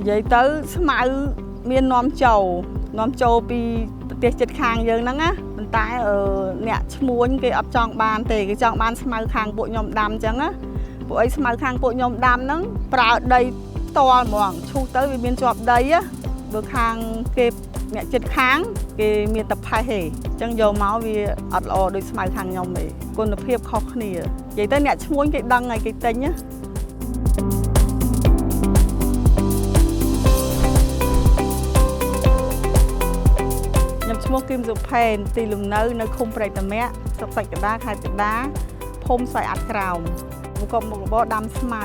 និយាយទៅស្មៅមាននាំចូលនាំចូលពីប្រទេសជិតខាងយើងហ្នឹងណាប៉ុន្តែអ្នកឈ្មួញគេអត់ចង់បានទេគេចង់បានស្មៅខាងពួកខ្ញុំដាំអញ្ចឹងណាពួកអីស្មៅខាងពួកខ្ញុំដាំហ្នឹងប្រើដីផ្ទាល់ហ្មងឈូសទៅវាមានជាប់ដីណាបើខាងគេអ្នកជិតខាងគេមានតែផេះទេអញ្ចឹងយកមកវាអត់ល្អដូចស្មៅខាងខ្ញុំទេគុណភាពខុសគ្នានិយាយទៅអ្នកឈ្មួញគេដឹងហើយគេទិញណា ខ្ញុំឈ្មោះគឹមសុផេនទីលំនៅនៅឃុំព្រែកតាមាក់ស្រុកសាច់កណ្ដាលខេត្តកណ្ដាលភូមិស្វាយអាត់ក្រោមមុខមុខរបរដាំស្មៅ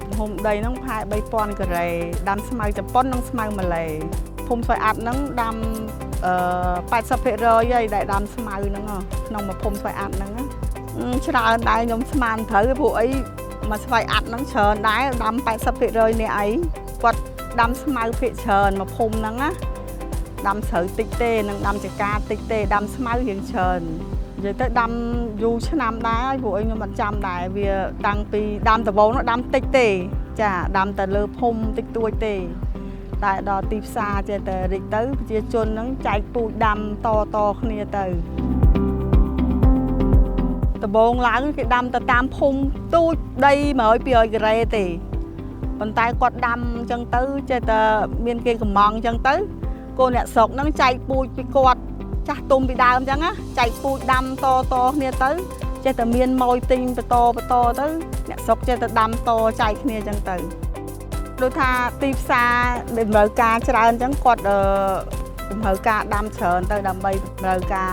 ទំហំដីហ្នឹងប្រហែល3000ការ៉េដាំស្មៅជប៉ុននិងស្មៅម៉ាឡេភូមិស្វាយអាត់ហ្នឹងដាំ80%ហើយដែលដាំស្មៅហ្នឹងក្នុងមួយភូមិស្វាយអាត់ហ្នឹងច្រើនដែរខ្ញុំស្មានត្រូវព្រោះអីមួយស្វាយអាត់ហ្នឹងច្រើនដែរដាំ80%នេះអីគាត់ដាំស្មៅភាគច្រើនមួយភូមិហ្នឹងណាដាំស្រូវតិចទេនិងដាំចកាតិចទេដាំស្មៅរៀងច្រើននិយាយទៅដាំយូរឆ្នាំដែរហើយព្រោះអីខ្ញុំអត់ចាំដែរវាតាំងពីដាំដំបូងនោះដាំតិចទេចាដាំតែលើភូមិតិចតួចទេតែដល់ទីផ្សារចេះតែរីកទៅប្រជាជនហ្នឹងចែកពូជដាំតតគ្នាទៅដំបូងឡើងគេដាំទៅតាមភូមិទូចដី100 200ការ៉េទេប៉ុន្តែគាត់ដាំអញ្ចឹងទៅចេះតែមានគេកំងអញ្ចឹងទៅកូនអ្នកស្រុកហ្នឹងចែកពូជពីគាត់ចាស់ទុំពីដើមអញ្ចឹងណាចែកពូជដាំតតគ្នាទៅចេះតែមានម៉ួយទិញបន្តបន្តទៅអ្នកស្រុកចេះតែដាំតចែកគ្នាអញ្ចឹងទៅដូចថាទីផ្សារតម្រូវការច្រើនអញ្ចឹងគាត់តម្រូវការដាំច្រើនទៅដើម្បីតម្រូវការ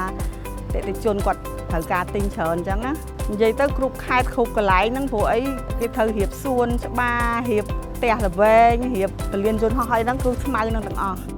អតិថិជនគាត់ត្រូវការទិញច្រើនអញ្ចឹងណានិយាយទៅគ្រប់ខេត្តគ្រប់កន្លែងហ្នឹងព្រោះអីគេត្រូវរៀបសួនច្បាររៀបផ្ទះល្វែងរៀបពលានយន្តហោះហើយហ្នឹងគឺស្មៅនឹងទាំងអស់